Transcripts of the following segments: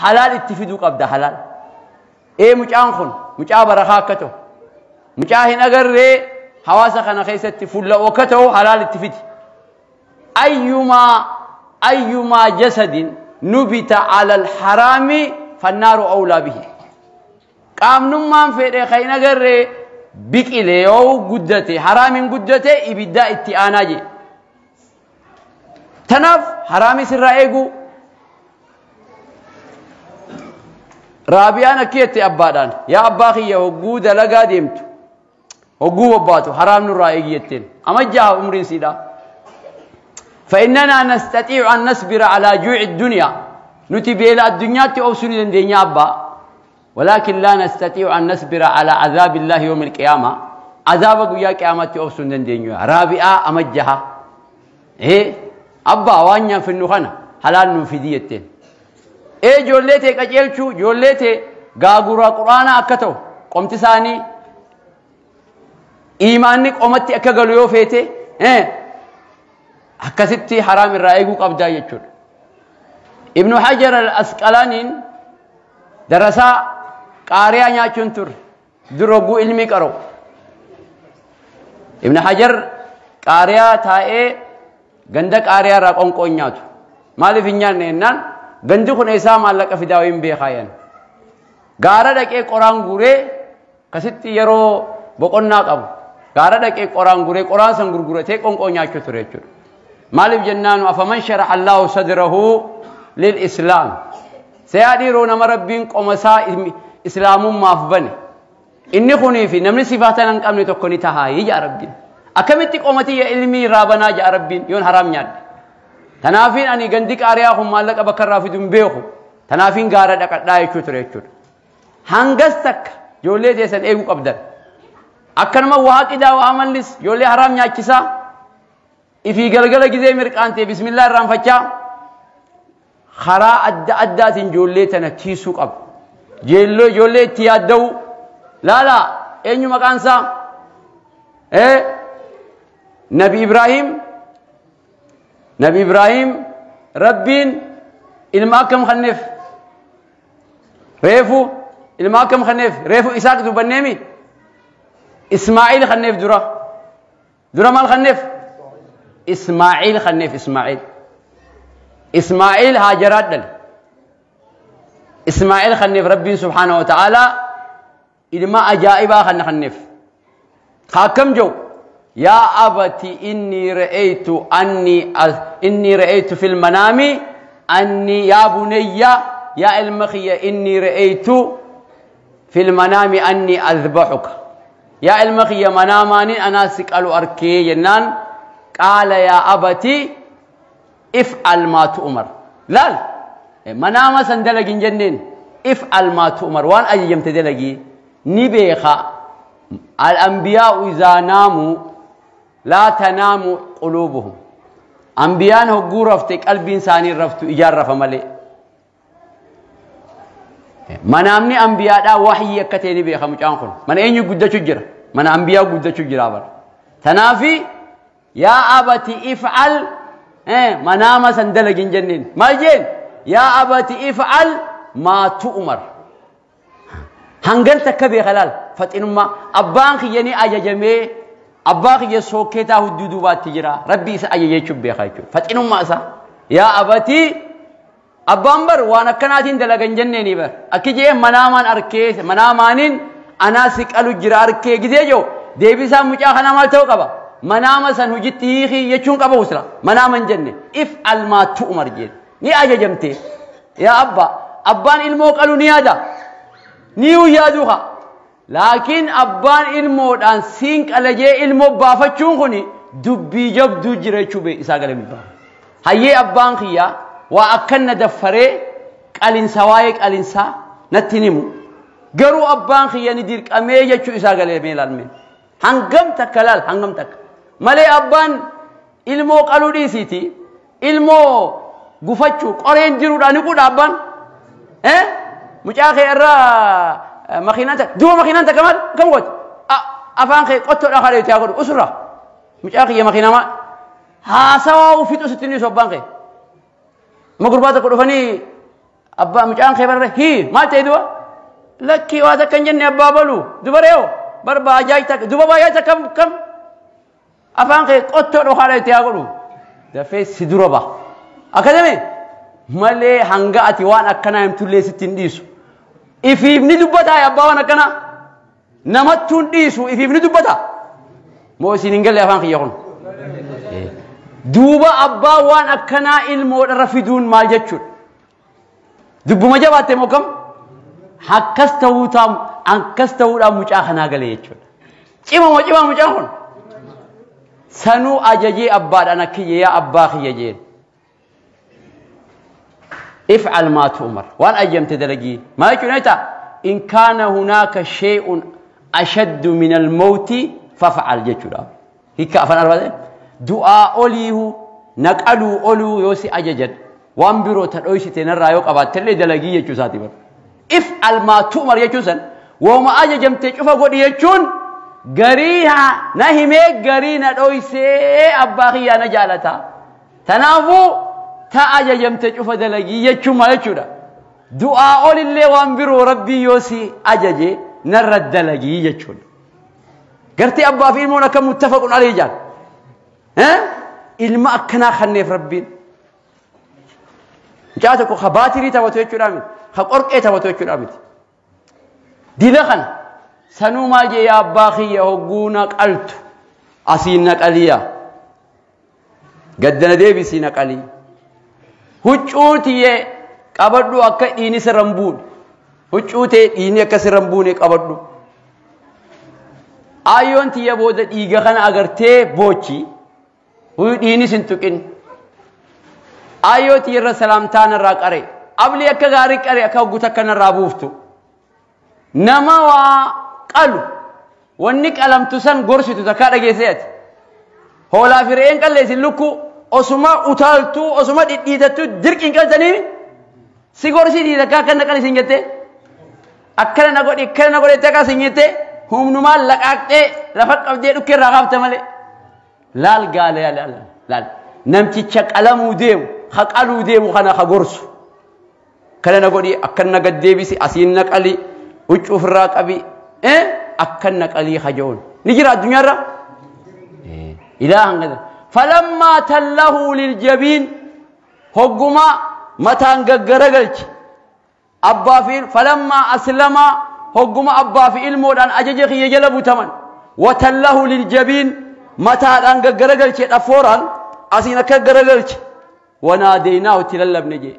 Halaal itti fiduu qabda halaal. Ee mucaan kun mucaa barakaa akka ta'u mucaa hin agarree hawaasa kana keessatti fulla'u akka ta'u halaal itti fidi. Ayyumaa jasadin nubita ala alharaami fannaaru awlaa bihi. Qaamnummaan fedhe kan hin agarree biqile yoo guddate haraamiin guddate ibiddaa itti aanaa jee. Tanaaf haraamii sirraa eeguu. Raabiyaan akki jette abbaadhaan yaa abbaa kiyya hogguu dalagaa deemtu hogguu bobbaatu haraam nurraa eegi jetteen amajjaa umriin siidha. فإننا نستطيع أن نصبر على جوع الدنيا نتي بيلا الدنيا تأوسني دنيا أبا ولكن لا نستطيع أن نصبر على عذاب الله يوم القيامة عذابك يا قيامة تأوسني دنيا رابعة أمجها إيه أبا وانيا في النخنة حلال نفديتين إيه جولتي كجلشو جولتي غاغورا قرآن أكتو قمت ساني إيمانك أمتي أكغلو فيتي إيه akkasitti haraam irraa eeguu qabdaa jechuudha. Ibnu Hajar al-Asqalaaniin darasaa qaariyaa nyaachuun turre dura hogguu ilmii qara'u. Ibnu Hajar qaariyaa taa'ee ganda qaariyaa irraa qonqoo hin nyaatu. Maaliif hin nyaanne jennaan gandi kun eessaa maallaqa fidaa hin beekaa yan. Gaara dhaqee qoraan guuree akkasitti yeroo boqonnaa qabu. Gaara dhaqee qoraan guuree qoraan san gurguratee qonqoo nyaachuu ture jechuudha. Maaliif jennaan afaman sharaha Allahu sadrahu lil Islaam. Seyaa dhiiroo nama Rabbiin qomasaa islaamummaaf bane. Inni kunii fi namni sifaatan hin qabne tokko ni tahaayii jaa Rabbiin. Akkamitti qomatiyya ilmii irraa banaa jaa Rabbiin yoon haraam nyaadhe. Tanaafiin ani gandi qaariyaa kun maallaqa bakka irraa fidu hin beeku. Tanaafiin gaara dhaqadhaa jechuu ture jechuudha. Hangas takka ijoollee teessan eeguu qabdan. Akkanuma waa qidaa waa mallis ijoollee haraam nyaachisaa. Ifii galgala gizee mirqaantee bismillah irraanfachaa karaa adda addaatiin ijoollee tana tiisuu qaba. Ijoollee itti yaadda'u laala eenyu maqaan isaa? Nabi Ibraahim. Nabi Ibraahim Rabbiin ilma akkam kenneef? Reefu ilma akkam kenneef? Reefu Isaaq dubbanneemi? Ismaa'iil kenneef dura. Dura maal kenneef? Ismaa'iil kenneef Ismaa'iil. Ismaa'iil Haajaraat dhale. Ismaa'iil kenneef Rabbiin subhaanahu wa ta'aalaa ilma ajaa'ibaa kana kenneef. Akkam jiru? Yaa abati inni ra'aytu anni inni ra'aytu fil manaami anni yaa bunayya yaa ilma kiyya inni ra'aytu fil manaami anni azbahuka. Yaa ilma kiyya manaamaanin anaa si qalu arkee jennaan قال يا أبتي افعل ما تؤمر. لا منام سندلق جنين افعل ما تؤمر وان أجيم تدلقي نبيخا الأنبياء إذا ناموا لا تنام قلوبهم. أنبياء هو رفتك قلب إنساني رفتو إجار رفمالي منامني أنبياء دا وحي يكتي نبيخا مجانخل من أين يقود شجرة من أنبياء قد شجرة بر تنافي يا أبتي افعل منام سندلق جنين ما جين يا أبتي افعل ما تؤمر. هنگل تكبي خلال فتنما أبان خيني أججمي أبان خي سوكيتا حدودو باتجرا ربي إسا أججي شبي خايشو فتنما أسا يا أبتي أبان بر وانا كناتين دلقن جنيني بر أكي منامان أركي منامانين أنا سكالو جرا أركي جزيجو ديبسا مجا خنا مال توقبا منام سن هجتي خي يچون قبا وسرا منام جنة افعل ما تؤمر جين ني اججمتي يا ابا ابان علمو قالو نيادا نيو يادوها لكن ابان علمو دان سين قلجه علمو بافتشون خني دبي جبدو جرچو به اسا غلم هي ابان خيا واكن دفره قالين سواي قالين سا نتنمو غرو ابان خيا ندير قمي يچو اسا غلم لالمي هنگم تكلال هنگم تك malee abbaan ilmoo qaluu dhiisiiti ilmoo gufachuu qoreen jiruudhaan ni qudha abbaan mucaa kee irraa makiinaan takka duuba makiinaan takka maal kam gooti afaan kee qottoodhaa kadheetti haa godhu usurra mucaa kiyya makiinaa maal haasawaa ufitu sitti ni abbaan kee amma gurbaa tokko dhufanii Abbaa mucaan kee barra hii maal ta'e duba? Lakkii waa takka hin jenne abbaa balu. Dubareeyo bar baajaaj takka duba baajaaj takka kam afaan kee qottoo dhokaadha itti haa godhu. Dafee si dura ba'a. Akkasumi malee hanga ati waan akkanaa himtullee sitti hin dhiisu. Ifiif ni dubbataa abbaa waan akkanaa. Namattuu hin dhiisu ifiif ni dubbata. Moo isin hin galle afaan kiyya kun. Duuba abbaa waan akkanaa ilmoodharra fiduun maal jechuudha? Dubbuma jabaatte moo kam? Akkas ta'uudhaan akkas ta'uudhaan mucaa kanaa gale jechuudha. Cima moo cimaa mucaan kun? Sanuu ajajee abbaadhaan akkiyye yaa abbaa kiyya jeen. If'al maa tu'mar. Waan ajjamte dalagii. Maal jechuudha ta'a? In kaana hunaaka shay'un ashaddu min al-mawti faf'al jechuudha. Hiika afaan arbaate. Du'aa oliihu naqaluu oluu yoo si ajajan waan biroo ta dhoysite narraa yoo qabaattellee dalagii jechuu isaati bara. If'al maa tu'mar jechuun san wooma ajajamte cufa godhi jechuun garii na himee garii na dhoysee abbaa kiyyaa na jaalata. Tanaafuu ta ajajamte cufa dalagii jechuun maal jechuudha? Du'aa olillee waan biroo rabbii yoo si ajaje narra dalagii jechuudha. Gartee abbaa fi ilmoon akka muttafaqun alayhi jaan. Ilma akkanaa kanneef rabbiin. Mucaa tokko ka baatirii taphatu jechuudha miti. Ka qorqee taphatu jechuudha miti. Dila kana sanuu maal jee yaa abbaa kiyya hogguu na qaltu asiin na qaliya. Gaddana deebisii na qalii. Huccuu tiyyee qabadhu akka dhiini sirra hin buune. Huccuu ta'e dhiini akka sirra hin buune qabadhu. Ayyoon tiyya booda dhiiga kana agartee boochi. Huyu dhiini sin tuqin. Ayyoo tiyyarra salaamtaa narraa qare. Abli akka gaarii qare akka hogguta akka narraa buuftu. Nama waa qalu. Wanni qalamtu san gorsitu takkaa dhageessee ati. Hoolaa fi re'een qalleessin lukku osuma utaaltuu osuma dhidhiitattuu dirqiin qaltanii si gorsitii takkaa akkana qalisiin jettee akkana na godhi akkana na godhi takkaa sin jettee humnumaan laqaaqxee lafa qabdee dhukkee irraa kaafte malee. Laal gaala laal laal namticha qalamuu deemu ha qaluu deemu kana ha gorsu. Akkana na godhi akkana na gaddeebisi asiin na qali huccuu ofirraa qabi akkana na qalii ha je'uun ni jira addunyaarra. Ilaa hanga falammaa tallahu liljabiin hogguma mataan gaggaragalchi abbaa fi falammaa aslamaa hogguma abbaa fi ilmoodhaan ajaja kiyya jala butaman watallahu liljabiin mataadhaan gaggaragalche dhafooraan asiin akka gaggaragalche wanaadeynaahu itti lallabne jee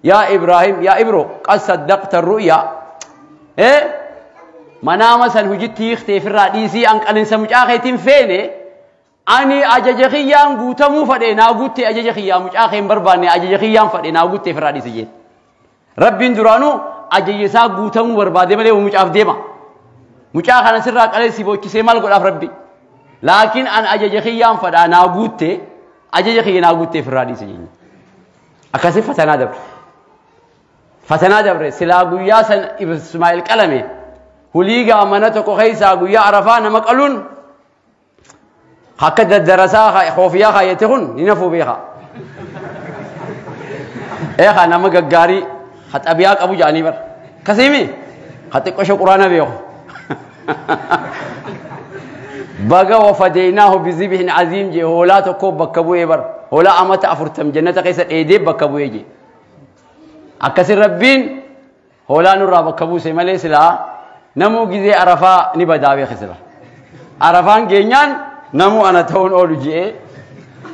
yaa Ibraahim yaa Ibro qad saddaqta ru'yaa manaama san hujitti hiiktee ofirraa dhiisii an qalinsa mucaa keetiin feene ani ajaja kiyyaan guutamuu fadhe naa guuttee ajaja kiyyaa mucaa kee hin barbaanne ajaja kiyyaan fadhe naa guuttee ofirraa dhiisi jeen. Rabbiin duraanuu ajaja isaa guutamuu barbaade malee mucaaf deema. Mucaa kana sirraa qalee si boochisee maal godhaaf rabbi? Laakiin an ajaja kiyyaan fadhaa naa guuttee ajaja kiyya naa guuttee ofirraa dhiisi jeen. Akkasii fatanaa dabre. Fatanaa dabre silaa guyyaa san Ismaa'eel qalame huliigaa mana tokko keessaa guyyaa Arafaa nama qaluun akka daddarasaa koofiyaa kaayyate kun ni nafuu beeka. Eegaa nama gaggaarii ha xabiyaa qabu jedhanii bara. Akkasiimi ha xiqqoosho quraana beeku. Baga wafadeynaahu bizibhin aziim jee hoolaa tokko bakka bu'ee bara. Hoolaa amata 40 jannata keessa dheedee bakka bu'ee jee. Akkasi rabbiin hoolaa nurraa bakka buuse malee silaa namuu gizee Arafaa ni badaa beeka sila. Arafaan geenyaan namuu ana ta'uun oolu jee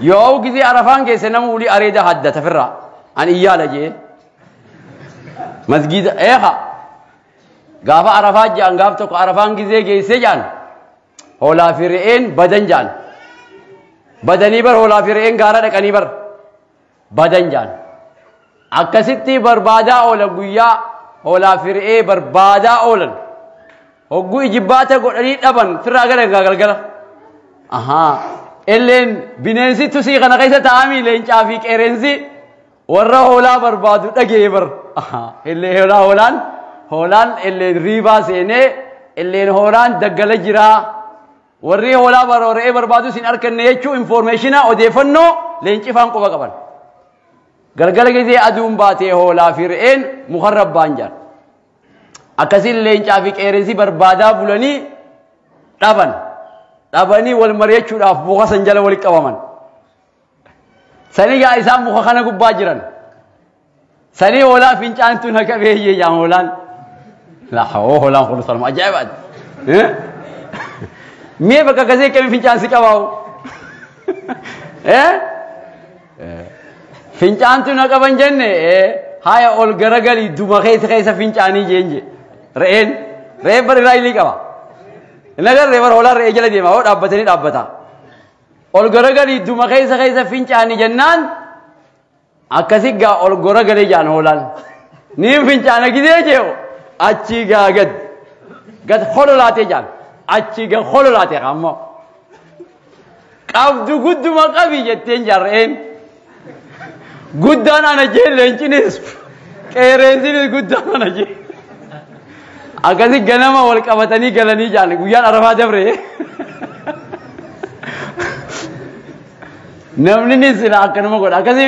yoo gizee Arafaan geesse namuu ulii areeda haddata firraa an iyyaala jee masgiida eeqa gaafa Arafaa je'an gaaf tokko Arafaan gizee geesse je'an hoolaa fi re'een badan je'an badanii bar hoolaa fi re'een gaara dhaqanii bar badan je'an akkasitti barbaadaa oolan guyyaa hoolaa fi re'ee barbaadaa oolan hogguu ijibbaata godhanii dhaban firraa galan galgala. Ahaa illeen bineensi tusii kana keessa taa'amii leencaa fi qeerrensi warra hoolaa barbaadu dhagee bar. Ahaa illee hoolaa hoolaan hoolaan illeen riibaa seenee illeen hoolaan daggala jiraa warri hoolaa re'ee barbaadu sin arganne jechuu informeeshina odeeffannoo leenci faan quba qaban. Galgala gizee aduun baatee hoolaa fi re'een mukarra ba'an jaan. Akkasiin leencaa fi qeerrensi barbaadaa bulanii dhaban. Dhabanii wal mari'achuudhaaf muka san jala walitti qabaman. Sanii gaa isaan muka kana gubbaa jiran. Sanii hoolaa fincaantu na qabeeyyee jaan hoolaan. Laa hoolaan kun salma ajaa'ibaati. Mee bakka akkasii akkamii fincaan si qabaa'u? Fincaantu na qaban jenne haya ol garagalii duma keessa keessa fincaanii jeen je. Re'een re'een bar irraa ilii qaba. Inni agarree bar hoolaan re'ee jala deema hoo dhaabbatanii dhaabbata. Ol garagalii duma keessa keessa fincaanii jennaan akkasi gaa ol garagalee jaan hoolaan. Niin fincaana gidee jee achii gaa gad gad hololaatee jaan achii gad hololaatee ammoo. Qabdu gudduma qabi jetteen jaan re'een. Guddaan ana jee leencinis qeerrensinis guddaan ana jee. Akkasi ganama wal qabatanii galanii jaan guyyaan Arafaa dabre. Namni ni sila akkanuma godha akkasi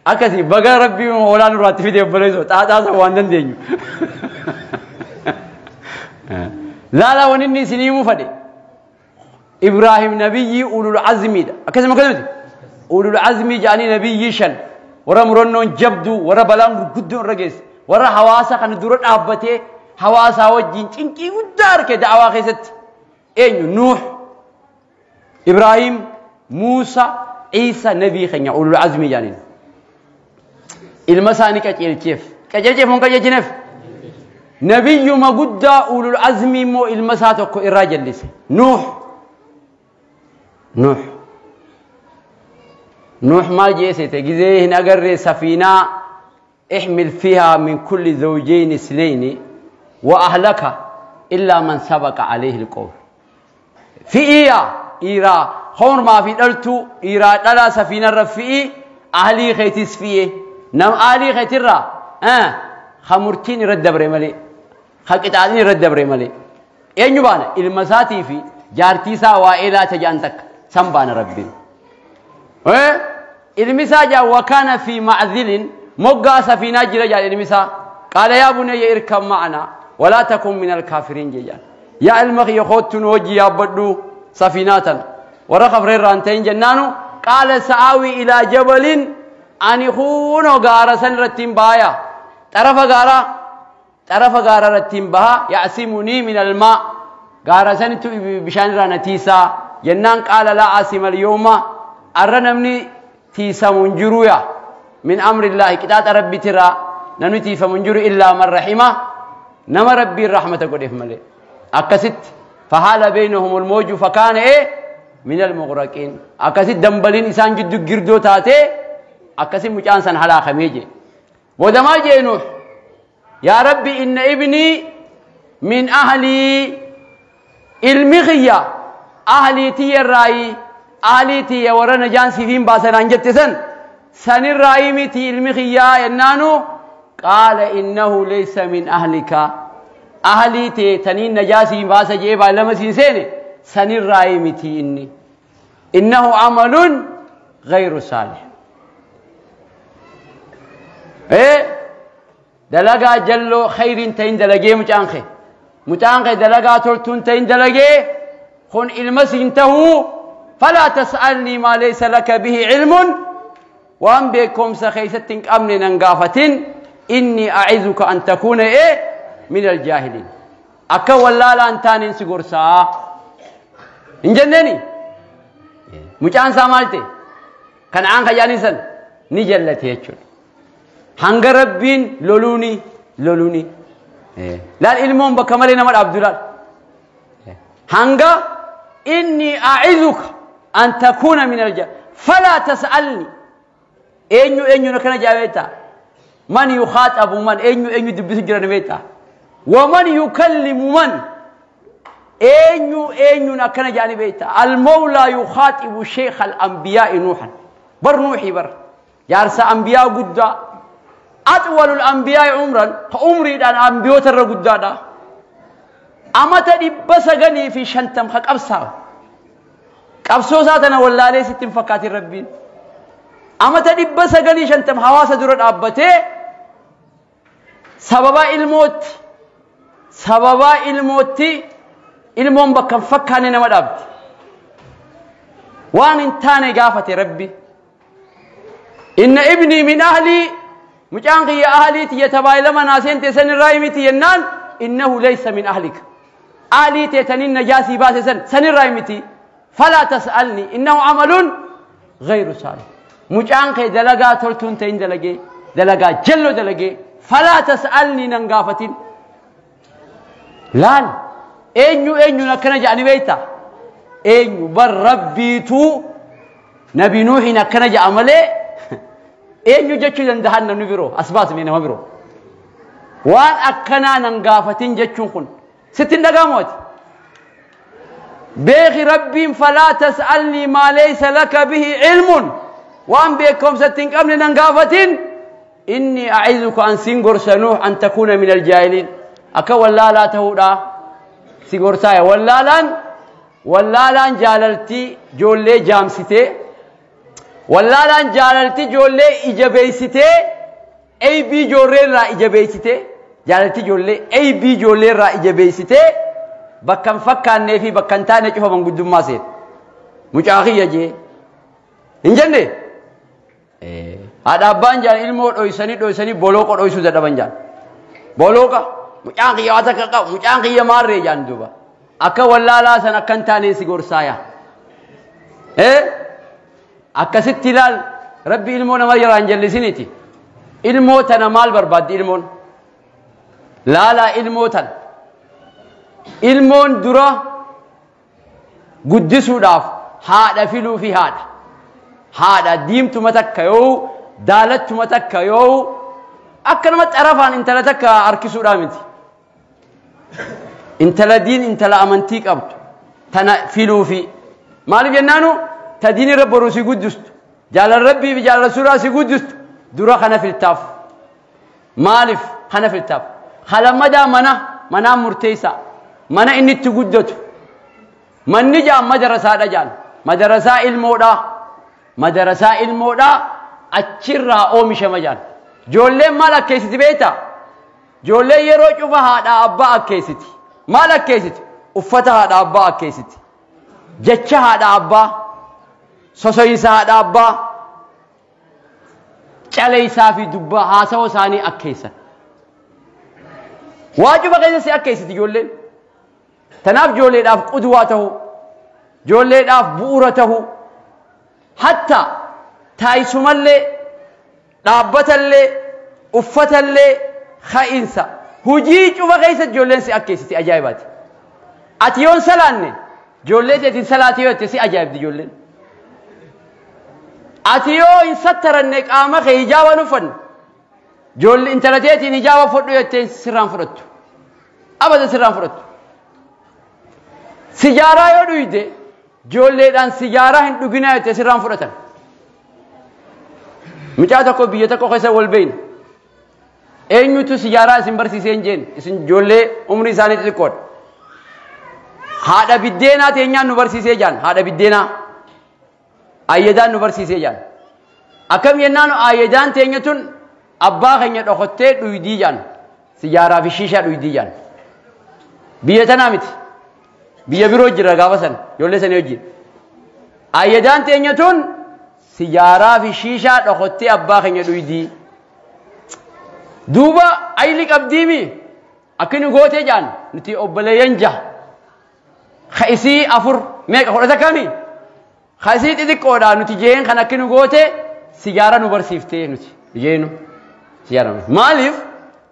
akkasi baga rabbii hoolaan nurraatti fide obboleessoo xaaxaa sana waan dandeenyu. Laala wanni inni isinii himuu fadhe Ibraahim nabiyyi ulul azmiidha. Akkasuma akkamiti? Ulul azmii jedhanii nabiyyi shan warra murannoon jabduu warra balaan gurguddoon irra geesse warra hawaasa kana dura dhaabbatee hawaasaa wajjin cinqii guddaa arge da'awaa keessatti eenyu Nuuh Ibraahim Muusa Iisa nabii keenya ulul azmii jedhaniin. Ilma isaanii qajeelcheef qajeelcheef moo hin qajeelchineef? Nabiyyuma guddaa ulul azmii immoo ilma isaa tokko irraa jallise Nuuh. Nuuh Nuuh maal jeesete gizee hin agarree safiinaa ihmil fiihaa min kulli zawjayni isnayni wa ahlaka illaa man sabaqa alayhi alqawl. Fi'iya dhiiraa hormaa fi dhaltuu dhiiraa dhalaa safiinarra fi'i ahlii keetis fi'e nam ahlii keetirraa hamurtiin irra dabre malee haqixaatiin irra dabre malee eenyu baana ilma isaatii fi jaartii isaa waa'ee laata jedhan takka san baana rabbiin. Ilmi isaa jaa wakaana fi ma'zilin moggaa safiinaa jira jaa ilmi isaa qaala yaa bunayya irkab ma'anaa walaa takun min alkaafiriin jee jaan. Yaa ilma kiyya koottu nu hojii yaabbadhu safiinaa tana warra kafreerraa hin ta'in jennaanu qaala sa'aawii ilaa jabalin ani kunoo gaara san irratti hin baaya xarafa gaaraa xarafa gaaraa irratti hin baha ya'simunii min almaa gaara sanittu bishaan irraa na tiisaa jennaan qaala laa asima alyawma arra namni tiisamu hin jiru yaa min amrillaahi qixaaxa rabbitirraa namni tiifamu hin jiru illaa man rahima nama rabbiin rahmata godheef malee akkasitti fahaala beynahum almawju fakaana min almughraqiin akkasitti dambaliin isaan gidduu girdoo taatee akkasi mucaan san halaakamee jee. Booda maal jee Nuuh? Yaa Rabbi inna ibnii min ahlii ilmi kiyya ahlii tiyya irraayi ahlii tiyya warra najaan siif hin baasanaan jette san sanirraayi miti ilmi kiyyaa jennaanu qaala innahu laysa min ahlika ahlii tee taniin najaa siin baasa jee baallama siin seene sanirraayi miti inni innahu amalun gayru saalih. Dalagaa jalloo khayriin ta'in dalagee mucaan kee mucaan kee dalagaa toltuun ta'in dalagee kun ilma siin tahuu falaa tas'alnii maa laysa laka bihi cilmun waan beekumsa keessatti hin qabne nan gaafatin inni acizuka an takuuna min aljaahiliin akka wallaalaan taaneen si gorsaa hin jenneeni mucaan isaa maal ta'e kana'aan kajaanii san ni jallate jechuudha. Hanga rabbiin loluuni loluuni laal ilmoon bakka malee nama dhaabdu laal hanga inni acizuka an takuuna min aljaahiliin falaa tas'alni eenyu eenyuun akkana jaabeetta man yukhaatabu man eenyu eenyu dubbisu jiran beekta waman yukallimu man eenyu eenyuun akkana jaani beekta almawlaa yukhaatibu sheekha alambiyaa'i nuuhan bar nuuxii bar jaarsa ambiyaa guddaa atwalul ambiyaa'i umran ka umriidhaan ambiyoota irra guddaadha amata 950 ka qabsaa qabsoo isaa tana wallaalee sitti hin fakkaatin rabbiin. Amata 950 hawaasa dura dhaabbatee sababaa ilmootti ilmoon bakka hin fakkaanne nama dhaabdi. Waan hin taane gaafate Rabbi. Inna ibnii min ahlii, mucaan kiyya ahlii tiyya tabaayilama naa seente san irraa himiti jennaan, innahu laysa min ahlika. Ahlii teetaniin najaasii baase san sanirraa himiti. Falaa tas'alni innahu amalun ghayru saalih. Mucaan kee dalagaa toltuun ta'in dalagee, dalagaa jalloo dalagee, falaa tas'alni nan gaafatin. Laal eenyu eenyuun akkana jedhani beektaa? Eenyu bar Rabbiitu Nabi Nuuhin akkana jedha malee eenyu jechuu danda'an namni biroo as baasne nama biroo. Waan akkanaa nan gaafatin jechuun kun sitti hin dhaga'amu ati. Beeki Rabbiin falaa tas'alnii maa laysa laka bihi ilmun, waan beekumsatti hin qabne nan gaafatin. Inni a'izuka an siin gorsa Nuuh an takuuna min aljaahiliin. Akka wallaalaa ta'uudha si gorsaaya. Wallaalaan jaalaltii ijoollee jaamsitee, wallaalaan jaalaltii ijoollee ija beeksitee, aybii ijoollee irraa ija beeksitee, jaalaltii ijoollee aybii ijoollee irraa ija beeksitee, bakka hin fakkaannee fi bakka hin taane cufa manguddummaa seeta. Mucaa kiyya jee hin jenne? Haadha abbaan jaan ilmoo dhoysanii dhoysanii bolooqa dhoysuu dadhaban jaan. Bolooqa mucaan kiyya waa takka qabu, mucaan kiyya maarree jaan duuba. Akka wallaalaa san akka hin taaneen si gorsaaya. Akkasitti ilaal Rabbi ilmoo nama yaraan jallisiniiti. Ilmoo tana maal barbaaddi ilmoon? Laalaa ilmoo tana. Ilmoon dura guddisuudhaaf haadha filuu fi haadha. Haadha diimtuma takka yoo daalattuma takka yoo akka nama xarafaan intala takka harkisuudhaa miti. Intala diin intala amantii qabdu tana filuu fi maaliif jennaanu ta diin irra boruu si guddistu, jaalala Rabbii fi jaalala Rasuulaa si guddistu dura kana filtaaf. Maaliif kana filtaaf? Halammadaa mana manaan murteessaa, mana inni itti guddatu, manni jaan madarasaadha jaan, madarasaa ilmoodhaa, madarasaa ilmoodhaa achirraa oomishama jaan. Ijoolleen maal akkeessiti beektaa? Ijoolleen yeroo cufa haadha abbaa akkeessiti. Maal akkeessiti? Uffata haadha abbaa akkeessiti. Jecha haadha abbaa, sosoyinsa haadha abbaa, caleessaa fi dubbaa haasawa isaanii akkeessan. Waa cufa keessa si akkeessiti ijoolleen. Tanaaf ijoolleedhaaf qudwaa ta'u, ijoolleedhaaf bu'uura ta'u, hatta taayisumallee, dhaabbatallee, uffatallee, ka'insa. Hujii cufa keessa ijoolleen si akkeessiti ajaa'ibaati. Ati yoon salaanne ijoollee teetiin salaatii yoo jette si ajaa'ibdi ijoolleen. Ati yoo hin sattaranne qaama kee hijaaba hin uffanne ijoollee intala teetiin hijaaba fudhu jettee sirraan fudhattu. Abada sirraan fudhattu. Sijaaraa yoo dhuyde ijoolleedhaan sijaaraa hin dhuginaa jettee sirraan fudhatan. Mucaa tokko biyya tokko keessa wal beeyna. Eenyutu sijaaraa isin barsiisee hin jeen, isin ijoollee umrii isaanii xixiqqoodha. Haadha biddeenaa teenyaan nu barsiisee jaan, haadha biddeenaa ayyadaan nu barsiisee jaan. Akkam jennaan ayyadaan teenya tun abbaa keenya dhokottee dhuydii jaan, sijaaraa fi shiishaa dhuydii jaan. Biyya tanaa miti, biyya biroo jira gaafa san ijoollee sanii wajjin. Ayyadaan teenya tun sijaaraa fi shiishaa dhokottee abbaa keenya dhuydii. Duuba ayli qabdiimi akka nu gootee jaan nuti obboleeyyan jaha. Ka'isii 4 meeqa 10 kami? Ka'isii xixiqqoodha nuti jeen kan akka nu goote sijaara nu barsiiftee nuti jeenu sijaara nu. Maaliif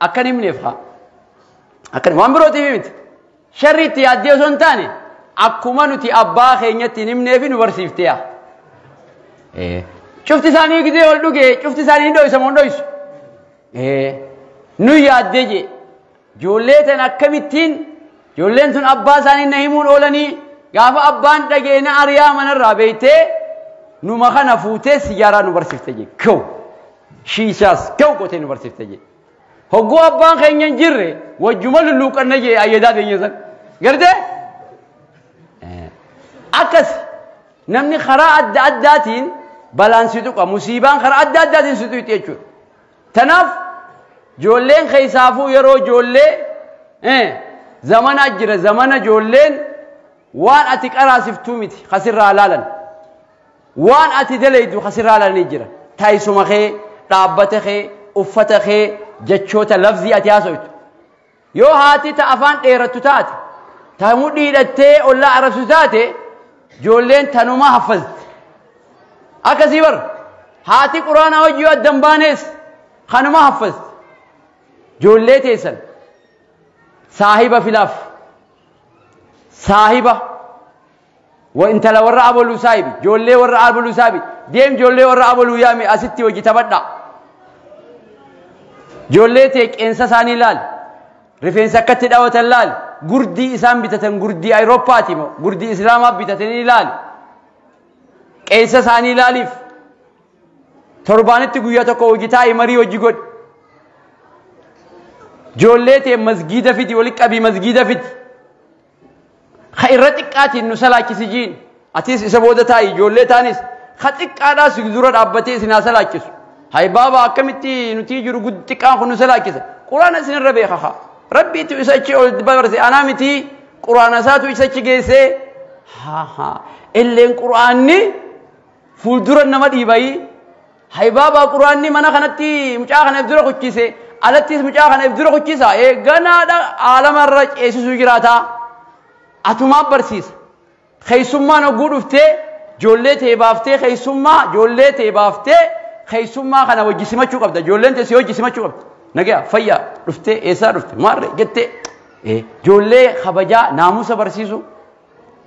akka himneef haa? Akka waan birootiif miti. Sharri itti yaaddee osoo hin taane akkuma nuti abbaa keenyatti hin himneef nu barsiiftee haa. Cufti isaanii gidee ol dhuge, cufti isaanii hin dho'isamu hin dho'isu. Nu yaaddee jee ijoollee tan akkamittiin ijoolleen sun abbaa isaanii na himuun oolanii gaafa abbaan dhageena ariyaa manarraa beeytee numa kana fuutee sijaaraa nu barsiifte jee. Gaw shiishaas gaw gootee nu barsiifte jee. Hogguu abbaan keenya hin jirre wajjuma lulluuqanna jee ayyadaa teenya san. Gartee? Akkas namni karaa adda addaatiin Balaan si tuqa, musiibaan karaa adda addaatiin si tuqxi jechuudha. Tanaaf ijoolleen keessaafuu yeroo ijoollee zamana jira, zamana ijoolleen waan ati qaraasiftuu miti kasirraa laalan, waan ati dalaydu kasirraa laalanii jira. Taayisuma kee, dhaabbata kee, uffata kee, jechoota lafzii ati haasoftu. Yoo haati ta afaan dheerattu taate, ta mudhii hidhattee ollaa arabsitu taate, ijoolleen tanuma haffazti. Akkasii bar haati quraanaa hojii yoo addan baanes kanuma haffazti. Ijoollee teessan saahiba filaaf, saahiba wa intala warra abaluu saahibi, ijoollee warra abaluu saahibi, deem ijoollee warra abaluu yaame asitti hojii taphadha. Ijoollee tee qeensa isaanii ilaali, rifeensa akkatti dhawatan laali, gurdii isaan bitatan gurdii Awurooppaati moo gurdii Islaamaa bitatanii ilaali, qeensa isaanii ilaaliif torbaanitti guyyaa tokko hojii taa'ii marii hojii godhi. Ijoollee tee masgiida fidi, walitti qabii masgiida fidi. Ka irra xiqqaatiin nu salaachisi jiin. Atis isa booda taa'i, ijoollee taanis ka xiqqaadhaas dura dhaabbatee isin haa salaachisu. Hay baaba, akkamitti nuti jiru xiqqaan kun nu salaachisa? Quraana isinirra beeka haa. Rabbiitu isa achi ol dabarse, anaa miti, quraana isaatu isa achi geessee. Haa haa. Illeen quraanni fuuldura nama dhiibayii. Hay baaba, quraanni mana kanatti mucaa kana if dura kuchise, alattis mucaa kana if dura kuchisa. Ganaadha aalamarra ceesisuu jiraata. Atumaa barsiisa. Keessummaan hogguu dhuftee ijoollee ta'e baaftee, keessummaa ijoollee ta'e baaftee keessummaa kana wajji simachuu qabda. Ijoolleen ta'e si wajji simachuu qabda. Nagaa fayyaa dhuftee, eessaa dhufte, maarree jettee ijoollee kabajaa naamusa barsiisu.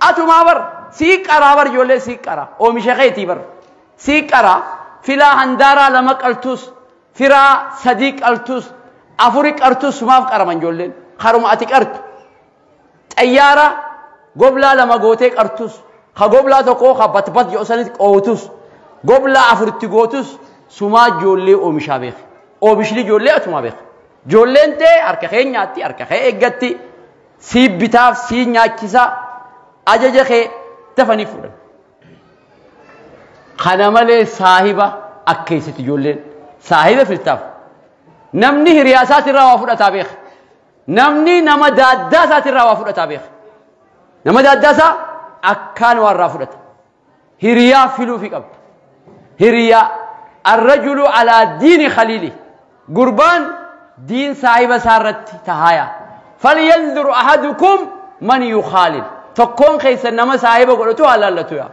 Atumaa bar sii qaraa bar, ijoollee sii qaraa, oomisha keetii bar sii qaraa. Filaa handaaraa lama qaltus, firaa sadii qaltus, afuri qartus, sumaaf qaraman ijoolleen karuma ati qartu. Xayyaara goblaa lama gootee qartus, ka goblaa tokko ka batbat jedhu sanis qootus, goblaa afuritti gootus, sumaa ijoollee oomishaa beeka. Oomishni ijoollee atumaa beeka. Ijoolleen ta'e harka kee nyaatti, harka kee eeggatti, sii bitaaf, sii nyaachisaa, ajaja kee dafanii fuudhan. Kana malee saahiba akkeessiti ijoolleen. Saahiba filtaaf. Namni hiriyaa isaatirraa waa fudhataa beeka. Namni nama daaddaa isaatirraa waa fudhataa beeka. Nama daaddaa isaa akkaan waa irraa fudhata. Hiriyaa filuufi qabda. Hiriyaa arrajulu alaa diini khaliili. Gurbaan diin saahiba isaa irratti tahaaya. Falyanzur ahadukum man yukhaalil. Tokkoon keessa nama saahiba godhatu haa laallatu yaa.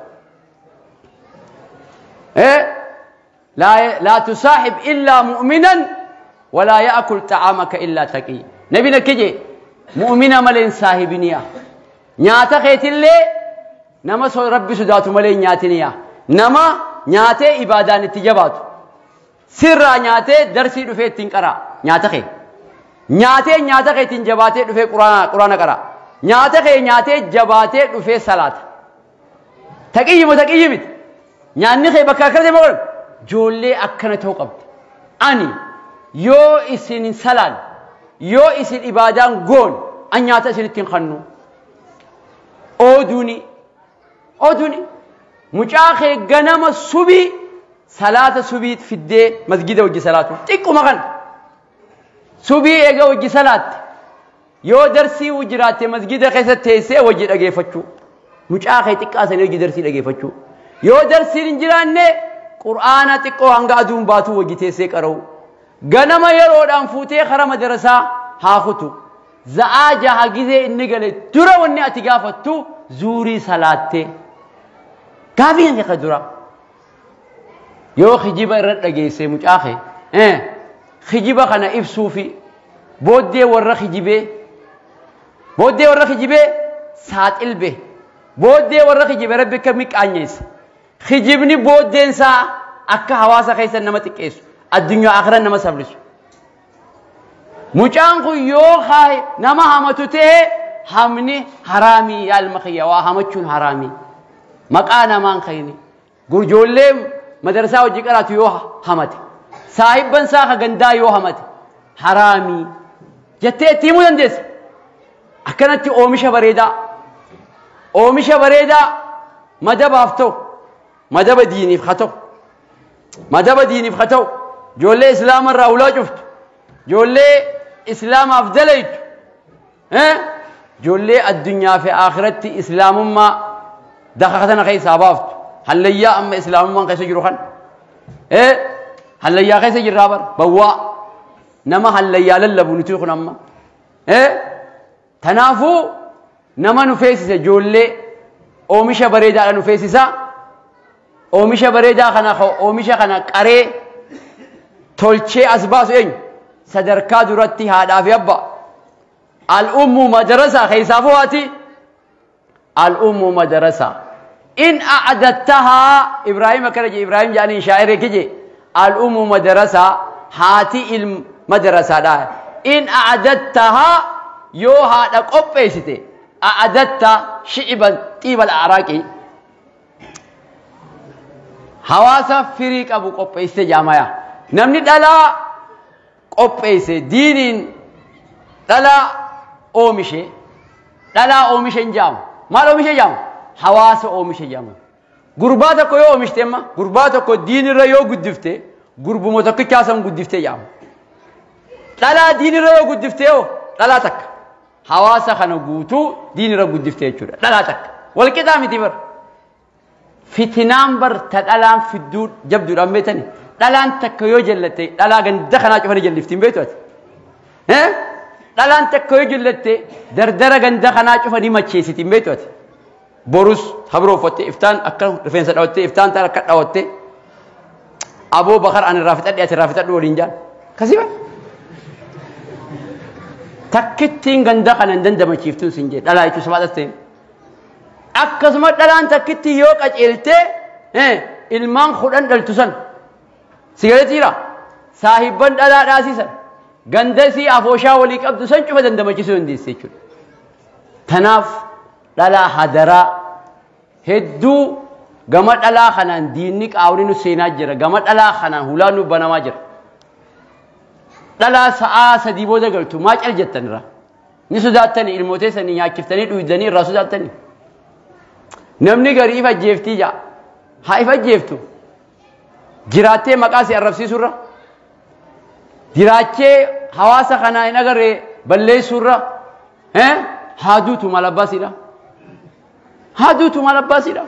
لا تصاحب إلا مؤمنا ولا يأكل طعامك إلا تقي. نبينا كجي مؤمنا ملين صاحبنيا. نياتا خيتلي نما سو ربي سداتو ملين نياتنيا. نما نياتي إبادان اتجابات. سرا نياتي درسي دفه تنقرا. نياتا خي. نياتي نياتا خي تنجباتي دفه قرآن قرا. نياتا خي نياتي جباتي دفه صلاة. تقي مو تقي مت. نياني خي بكا كرده مغرب. Ijoollee akkana ta'uu qabdi. Ani yoo isin hin salaan, yoo isin ibaadaan goon, an nyaata isinitti hin kennu. Oduuni, oduuni. Mucaa kee ganama subii salaata subii fiddee masgida hojii salaatu. Xiqquma kana. Subii eega hojii salaatte. Yoo darsii jiraatte masgida keessa teessee hojii dhageeffachuu. Mucaa kee xiqqaa sanii hojii darsii dhageeffachuu. Yoo darsiin hin jiraanne qur'aana xiqqoo hanga aduun baatu hojii teessee qara'u. Ganama yeroodhaan fuutee kara madarasaa haa kutu. Za'aa jaha gizee inni gale dura wanni ati gaafattu zuurii salaattee. Gaafiin kee dura. Yoo kijiba irra dhageesse mucaa kee kijiba kana ibsuufi booddee warra kijibee, booddee warra kijibee saaxilbe, booddee warra kijibee rabbi akka miqqaanyeesse. Kijibni booddeen isaa akka hawaasa keessa nama xiqqeessu, addunyaa akhiraa nama sablisu. Mucaan kun yoo nama hamatu ta'e hamni haraamii yaa ilma kiyya, waa hamachuun haraamii. Maqaa namaan kayni. Gurjoollee madarsaa hojii qaraatu yoo hamate, saahibban isaa ka gandaa yoo hamate haraamii jettee itti himuu dandeessa. Akkanatti oomisha bareedaa, oomisha bareedaa madabaaf ta'u, madaba diiniif haa ta'u, Madaba diiniif haa ta'u ijoollee islaamarraa hulaa cuftu ijoollee islaamaaf dalaytu ijoollee addunyaa fi akhiratti islaamummaa daqa kana keessaa baaftu hallayyaa amma islaamummaan keessa jiru kan hallayyaa keessa jirraa bar bawwaa nama hallayyaa lallabu nuti kun amma tanaafuu nama nu feesise ijoollee oomisha bareedaadha nu feesisa oomisha bareedaa kana oomisha kana qaree tolchee as baasu eenyu sadarkaa duratti haadhaa fi abbaa al-ummu madrasa keessaafuu haati al-ummu madrasa in a'adattahaa Ibraahim akkana jee Ibraahim jedhaniin shaa'iree kije al-ummu madrasa haati ilm madrasaadha in a'adattahaa yoo haadha qopheessite a'adatta shi'iban xiibal araaqii hawaasa firii qabu qopheessite jaamaya namni dhalaa qopheesse diiniin dhalaa oomishe dhalaa oomishe hin jaamu maal oomishe jaamu hawaasa oomishe jaamu gurbaa tokko yoo oomishte amma gurbaa tokko diinirra yoo guddifte gurbuma tokkichaa san guddifte jaamu dhalaa diinirra yoo guddifte yoo dhalaa takka hawaasa kana guutuu diinirra guddifte jechuudha dhalaa takka walqixaa miti bar fitinaan bar ta dhalaan fidduu jabduudhaan beetani dhalaan takka yoo jallatte dhalaa ganda kanaa cufanii jallifti hin beektu ati dhalaan takka yoo jallatte dardara ganda kanaa cufanii macheessiti hin beektu ati borus habroo uffatte iftaan akka rifeensa dhawatte iftaan taan akka dhawatte aboo bakar ani irraa fixadhe ati irraa fixadhu waliin jaan kasii bar takkittiin ganda kana hin dandamachiiftuun sin jee dhalaa jechuun sabaa ta'e akkasuma dhalaan takkitti yoo qaceelte ilmaan 10 dhaltu san sigareetiira saahibban dhalaa dhaasisan gandasii afooshaa walii qabdu san cufa dandamachiisuu dandeesse jechuudha. Tanaaf dhalaa hadaraa hedduu gama dhalaa kanaan diinni qaawni nu seenaa jira gama dhalaa kanaan hulaan nu banamaa jira. Dhalaa sa'aa 3 booda galtu maa cal jettan irraa ni sodaattanii ilmootee sanii nyaachiftanii dhuydanii irraa sodaattanii. Namni garii ifa jeeftii jaa haa ifa jeeftu jiraattee maqaa si arrabsiisurra jiraachee hawaasa kanaa hin agarree balleessurra haa duutu maal abbaasiidha haa duutu maal abbaasiidha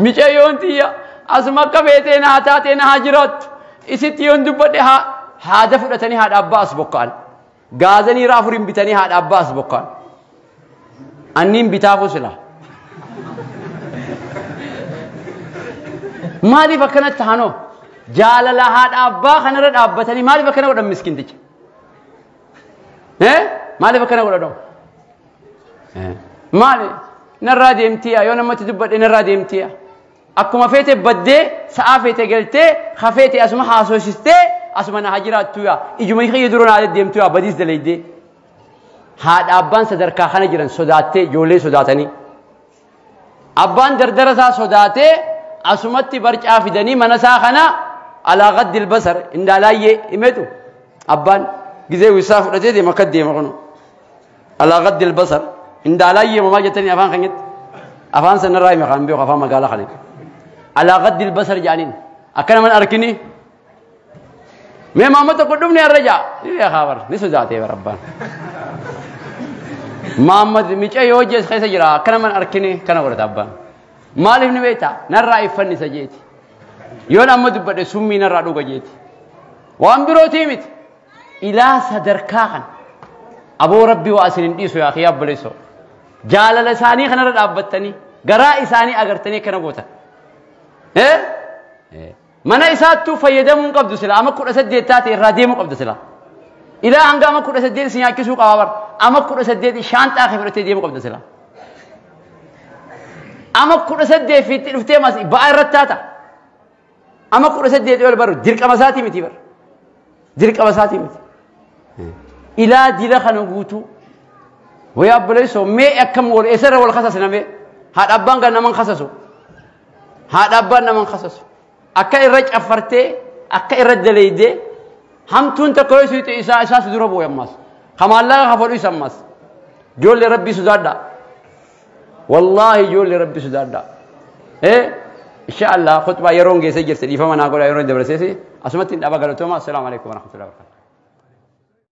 micayyoon tiyya asuma akka feetee na haa taatee na haa jiraattu isitti yoon dubbadhe haada fudhatanii haadha abbaa as bokka'an gaazanii irraa 4 bitanii haadha abbaa as bokka'an anniin bitaafuu sila maaliif akkanatti hanoo jaalala haadha abbaa kanarra dhaabbatanii maaliif akkana godhan miskinticha maaliif akkana godhan maali narraa deemtiya yoo namatti dubbadhe narraa deemtiya akkuma feete baddee sa'aa feete galtee hafeete asuma haasofsistee asuma na haa jiraattuya ijuma kiyya dura naa deemtuya badiis dalaydee haadha abbaan sadarkaa kana jiran sodaattee ijoollee sodaatanii abbaan dardara isaa sodaatee asumatti barcaa fidanii mana isaa kana alaa gaddil basar indaalaayyee himetu abbaan gizee wisaa fudhatee deema akka deema kunu alaa gaddil basar indaalaayyee mamaa jettanii afaan keenyatti afaan sanarraa hime kan beeku afaan magaalaa kana alaa gaddil basar jedhaniin akka naman arkini mee maama tokko dhufne har'a jaa ni beekaa bar ni sodaatee bar abbaan Maamad micayyoo jees keessa jira akka naman arkini kana godhata abbaan maaliif ni beektaa narraa iffannisa jeeti yoon amma dubbadhe summii narraa dhuga jeeti waan birootii miti ilaa sadarkaa kana aboo rabbi waa isin hin dhiisu yaa kiyyaa obboleessoo jaalala isaanii kanarra dhaabbattanii garaa isaanii agartanii akkana gootan mana isaattuu fayyadamuu hin qabdu sila ama 18 taate irraa deemuu qabdu sila ilaa hanga ama 18 si nyaachisuu qaba bar ama 18 shaanxaa kee fudhattee deemuu qabdu sila ama 18 fiitti dhuftee mas ba'aa irratti taata ama 18 ol baru dirqama isaatii miti bar dirqama isaatii miti ilaa dila kana guutuu wayaa obboleessoo mee akkam wal eessarra wal kasasna mee haadha abbaan kan naman kasasu haadha abbaan naman kasasu akka irra caffartee akka irra daleeydee hamtuun tokko yoo siite isaa isaas dura booya ammaas kamaallaqa kafaluu isa ammaas ijoollee rabbii sodaadhaa wallaahi ijoollee rabbii sodaadhaa Insha Allah khutbaa yeroon geessee jirti, dhiifama naa godha, yeroon dabarseesi asumatti hin dhaaba. Galatooma. Assalaamu alaikum warahmatullahi wabarakatuh.